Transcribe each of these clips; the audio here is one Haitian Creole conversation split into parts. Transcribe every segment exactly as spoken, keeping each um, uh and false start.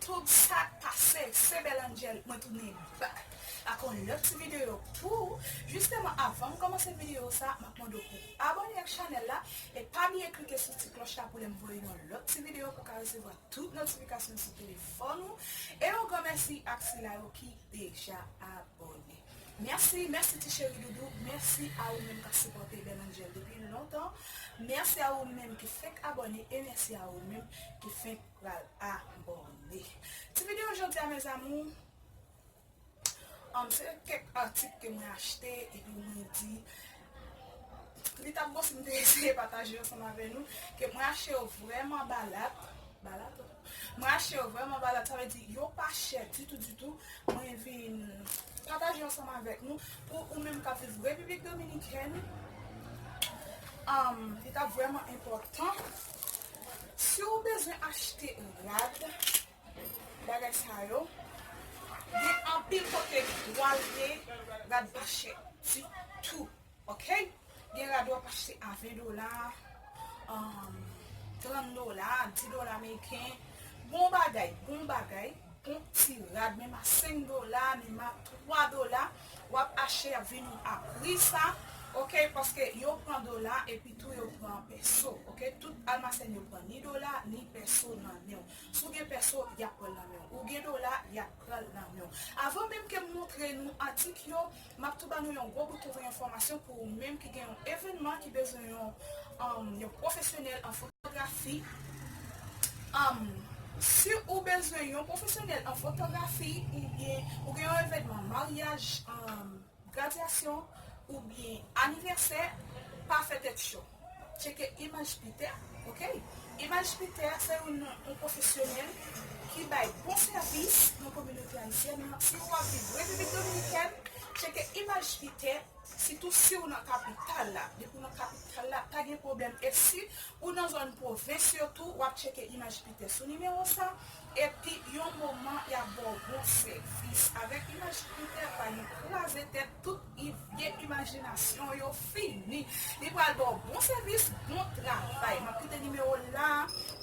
YouTube, sa k pase? Se Bel Angel, mwen tounen back ak yon lòt ti videyo pou ou. Jisteman, avan m kòmanse videyo sa, m ap mande w pou abòne ak chanèl la, e pa bliye klike sou ti klòch la pou lè m voye yon lòt ti videyo pou w ka resevwa tout notifikasyon sou telefòn ou. E yon gran mèsi ak sila yo ki deja abòne. Mèsi, mèsi ti cheri doudou, mèsi a ou menm k ap sipòte Bel Angel depi lontan, mèsi a ou menm ki fenk abòne, e mèsi a ou menm ki fenk pral abòne. Ti videyo jodi a, mes amours, um, se kèk atik ke mwen achte, epi mwen di, li t ap bon si m te eseye pataje ansanm avè nou, ke mwen achte yo vrèman balat, balat, mwen achte yo vrèman balat, sa vle di yo pa chè ditou, ditou. Mwen vin pataje ansanm avèk nou. Pou ou menm k ap viv Repiblik Dominikèn, um, li t ap vrèman enpòtan. Si w bezwen achte rad, bagay sa yo, gen anpil kote w al ye, rad pa chè ditou. Ok? Gen rad w ap achte a ven dola, um, trant dola, dis dola ameriken. Bon bagay, bon bagay, bon ti rad, menm a senk dola, menm a twa dola, w ap achte, y ap vini a pri sa, ok? Paske yo pran dola, epi tou yo pran pèso, ok? Tout almasen yo pran ni dola, ni pèso nan men w. Si w gen pèso, y ap pran l nan men w. Ou gen dola, y ap pran l nan men w. Avan menm ke m montre nou atik yo, m ap tou ba nou yon gwo bout enfòmasyon pou ou menm ki gen yon evènman ki bezwen yon, um, yon pwofesyonèl an fotografi. Um, si ou bezwen yon pwofesyonèl an fotografi, oubyen ou gen yon evènman maryaj, um, gradyasyon oubyen anivèsè, pa fè tèt cho. Tcheke Imaj Peter, ok? Imaj Peter se youn nan yon pwofesyonèl ki bay bon sèvis nan kominote ayisyèn nan. Si w ap viv Repiblik Dominikèn, tcheke Imaj Peter, sitou si w nan kapital la. Depi w nan kapital la, pa gen pwoblèm. E si ou nan zòn pwovens yo tou, w ap tcheke Imaj Peter sou nimewo sa. Epi yon moman, y ap ba w bon sèvis. Avèk Imaj Peter, pa gen kraze tèt, tout i-, vye imajinasyon yo fini. Li pral ba w bon sèvis, bon travay. M ap kite nimewo l la,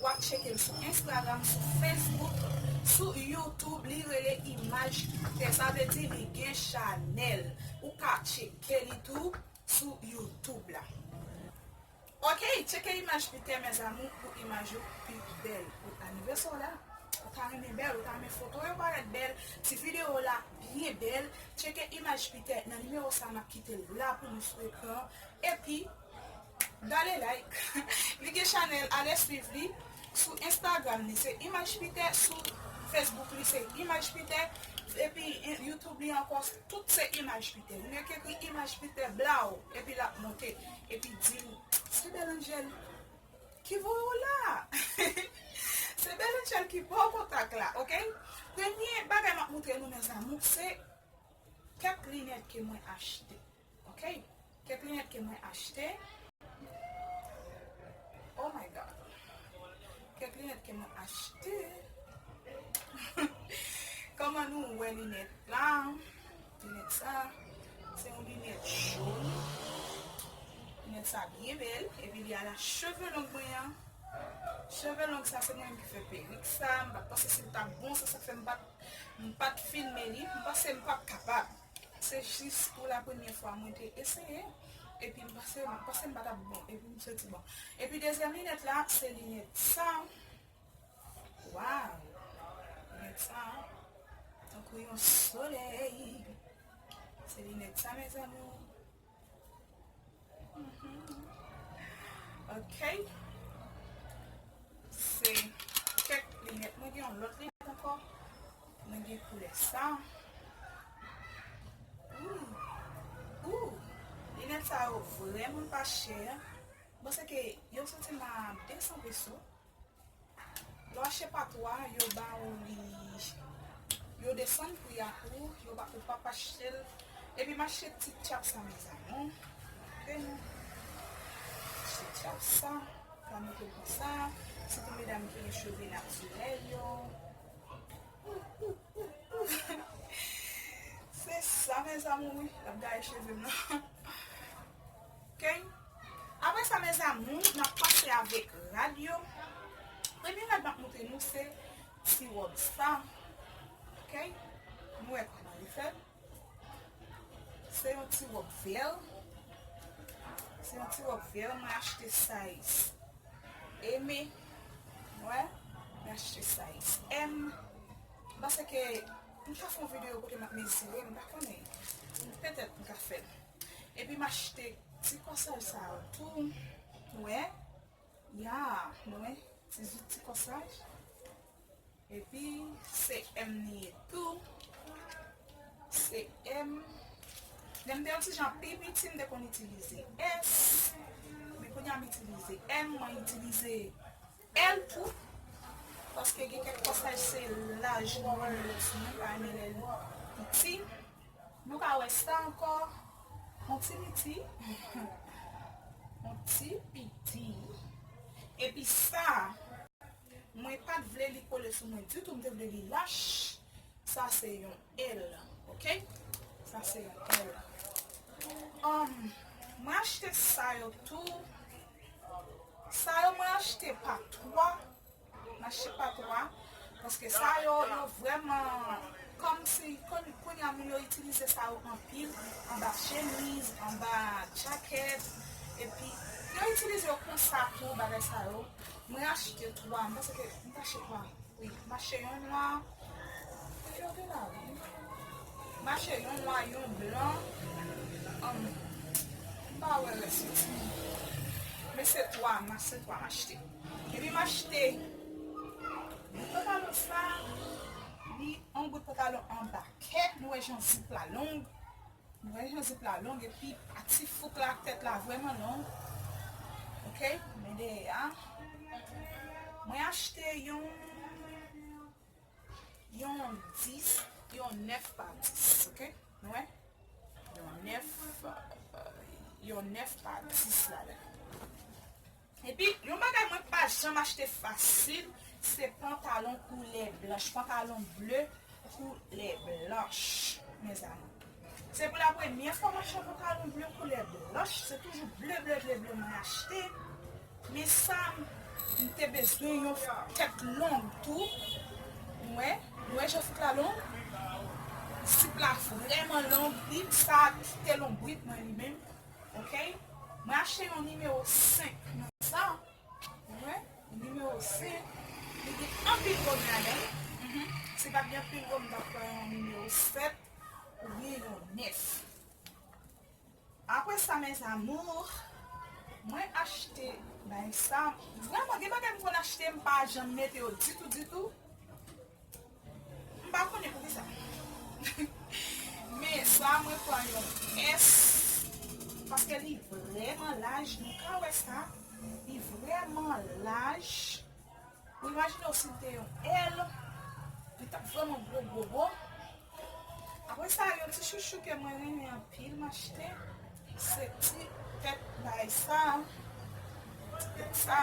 w ap tcheke l sou Instagram, sou Facebook, sou YouTube, li rele Imaj Peter. Sa vle di li gen chanèl. Ou ka tcheke li tou sou YouTube la. Ok, tcheke Imaj Peter, mes amours, pou imaj ou pi bèl. Pou anivèsè w la, ou ta renmen bèl, ou ta renmen foto yo parèt bèl, ti videyo w la byen bèl. Tcheke Imaj Peter nan nimewo sa m ap kite l la pou nou sou ekran. Epi, dale like. Li gen chanèl, ale swiv li. Sou Instagram li se Imaj Peter, sou Facebook li se Imaj Peter, epi YouTube li ankò, tout se Imaj Peter. Ou gen k ekri Imaj Peter, blaw, epi l ap monte, epi di l, se Bel Angel ki voye w la. Se Bel Angel ki ba w kontak la, ok? Premye bagay m ap montre nou, mes amours, se kèk linèt ke mwen achte. Ok? Kèk linèt ke mwen achte. Oh my God. Kèk linèt ke mwen achte. Kòman nou wè linèt la? Linèt sa, se yon linèt jòn. Linèt sa byen bèl. Epi li ala cheve long mwen an. Cheve long sa, se mwen menm ki fè perik sa. M pa t panse si l t ap bon, se sa k fè m pa t, m pa t filme li. M panse m p ap kapab. Se jis pou la premyè fwa mwen te eseye. Epi m panse, m panse m pa t ap bon. Epi m soti bon. Epi dezyèm linèt la, se linèt sa. Waw! Linèt sa. Tankou yon solèy. Se linèt sa, mes amours. Mhm. Ok. Se kèk linèt. Mwen gen yon lòt linèt ankò. Mwen gen koulè sa. Ooh. Ooh. Linèt sa yo vrèman pa chè. Bon, se ke yo soti nan de san peso. Lè w achte pa twa, yo ba ou li, yo desann pri a pou ou, yo ba, ou p ap achte l. Epi m achte ti tchap sa, mes amours. Ok, non. Ti tchap sa, ka mete l konsa. Sitou medam ki gen cheve natirèl yo. Se sa, mes amours, wi. L ap gaye cheve m nan. Ok? Apre sa, mes amours, n ap pase avèk rad yo. Premye rad m ap montre nou se ti wòb sa. Ok? Nou wè kòman li fèt. Se yon ti wòb vè. Se yon ti wòb vè, mwen achte size M. Wè, mwen achte size M. M panse ke m ka fè yon videyo kote m ap mezire, m pa konnen. Petèt m ka fè l. Epi m achte ti kòsaj sa yo tou. Wè. Ya, nou wè, ti zouti kòsaj. Epi, se M li ye tou. Se M. Lè m te yon ti jan pi piti, m te konn itilize S. Men kounye a, m itilize M, mwen itilize L tou. Paske gen kèk kòsaj, se laj mwen wè l sou mwen, pa renmen lè l piti. Nou ka wè sa ankò. Yon ti piti. Yon ti piti. Epi sa, mwen pa t vle li kole sou mwen ditou, m te vle li lach. Sa se yon L, ok? Sa se yon L. Um, mwen achte sa yo tou. Sa yo mwen achte pa twa. M achte pa twa. Paske sa yo, yo vrèman, kòmsi, kon-, kounye a moun yo itilize sa yo anpil, anba chemiz, anba djakèt, epi yo itilize yo konsa tou, bagay sa yo. Mwen achte twa, m panse ke m t achte twa. Wi, m achte yon nwa. Ki yo gen la, wi. M achte yon nwa, yon blan. Um, m pa wè rès yo. Men se twa, m, se twa m achte. Epi m achte bout pantalon sa, li yon bout pantalon anba kè, nou wè jan zip la long. Nou wè jan zip la long, epi pati fouk la ak tèt la vrèman long. Ok, men dèyè a. Mwen achte yon, yon dis, yon nèf pa dis, ok? Nou wè? Yon nèf, euh, yon nèf pa dis ladan. Epi, yon bagay mwen pa janm achte fasil, se pantalon koulè blanch, pantalon ble koulè blanch, mezanmi. Se pou la premyè fwa m achte yon pantalon ble koulè blanch, se toujou ble, ble, ble, ble mwen achte. Men sa, m te bezwen yon tèt long tou. Mwen, mwen jan fouk la long. Zip la vrèman long, li sa te lonbrit mwen li menm. Ok? Mwen achte yon nimewo senk nan sa. Ou wè? Nimewo senk. Li gen anpil gòm ladan l. Mhm. Si pa t gen anpil gòm, m t ap pran yon nimewo sèt oubyen yon nèf. Apre sa, mes amours, mwen achte bay sa. Vrèman, gen bagay m konn achte, m pa janm mete yo ditou, ditou. M pa konnen poukisa. Men sa mwen pran yon S, paske li vrèman laj, nou ka wè sa. Li vrèman laj. Ou imajine w si l te yon L, li t ap vrèman gwo, gwo, gwo. Apre sa, yon ti chouchou ke mwen renmen anpil, m achte. Se ti tèt bay sa. Ti tèt sa.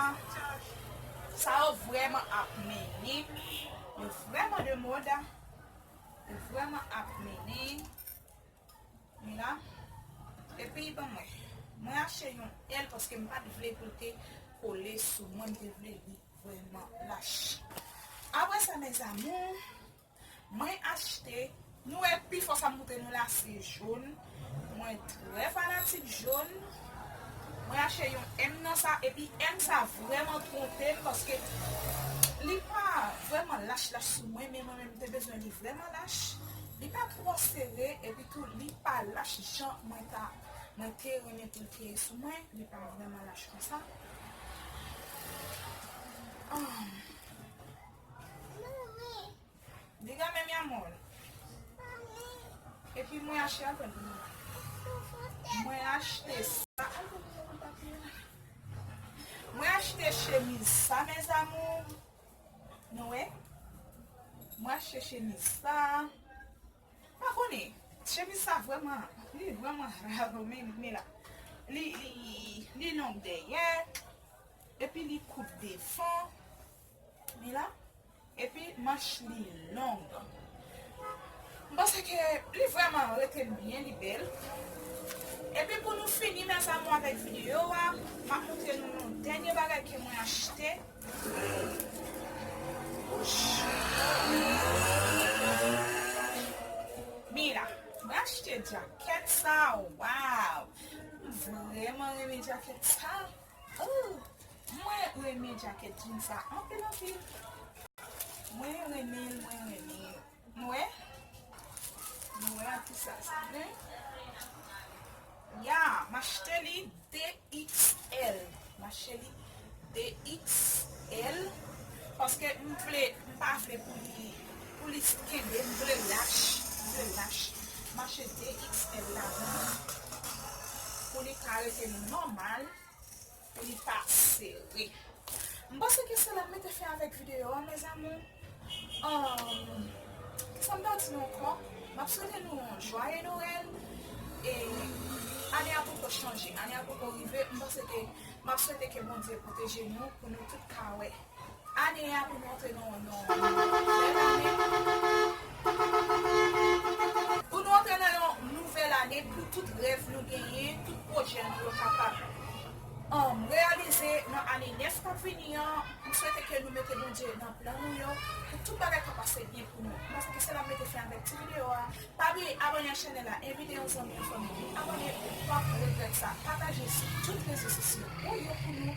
Sa yo vrèman ap mennen. Yo vrèman de moda. Yo vrèman ap mennen. Men la. Epi, ban mwen. Mwen achte yon L paske m pa t vle pou l te kole sou mwen. M te vle li vrèman lach. Apre sa, mes amours, mwen achte, nou wè pifò sa m montre nou la se jòn. Mwen trè fanatik jòn. Mwen achte yon M nan sa, epi M sa vrèman twonpe m paske li pa vrèman lach lach sou mwen, men mwen menm m te bezwen li vrèman lach. Li pa twò sere, epi tou li pa lach jan mwen ta, mwen te renmen pou l te ye sou mwen. Li pa vrèman lach konsa. Ah. Dígame, mi amor. Epi mwen achte, mwen achte sa. Mwen achte chemiz sa, mes amours. Nou wè? Mwen achte chemiz sa. Pa konnen. Chemiz sa vrèman, li vrèman rare, men, men la. Li, li, li long dèyè. Epi li kout devan. Men la. Epi manch li long. M panse ke li vrèman rete m byen, li bèl. Epi pou nou fini, mes amours, avèk videyo a, m ap montre nou yon dènye bagay ke mwen achte. Wouch. Jakèt sa, waw! M vrèman renmen jakèt sa. Oh, mwen renmen jakèt jeans sa anpil, anpil. Mwen renmen l, mwen renmen l. Nou wè? Nou wè a ki sa sanble? Ya, m achte li de X L. M achte li de X L. Paske m vle, m pa vle pou li, pou li kenbe, m vle lach, m vle lach. M achte de X L ladan pou li ka rete nòmal, pou li pa sere. M panse ke se la m mete fen avèk videyo a, mes amours. Um, kisa m ta di nou ankò? M ap swete nou yon jwaye Nwèl. E ane a poko chanje, ane a poko rive. M panse ke m ap swete ke Bondye pwoteje nou pou nou tout ka wè ane a, pou nou antre nan yon nouvèl ane. Pou nou antre nan yon nouvèl ane, pou tout rèv nou genyen, tout pwojè nou yo kapab um, reyalize nan ane nèf k ap vini an. M swete ke nou mete Bondye nan plan nou yo pou tout bagay ka pase byen pou nou. M panse ke se la m mete fen avèk ti videyo a. Pa bliye abòne a chanèl la, envite yon zanmi, yon fanmi vin abòne, ou p ap regrèt sa. Pataje sou tout rezo sosyo ou yo pou nou.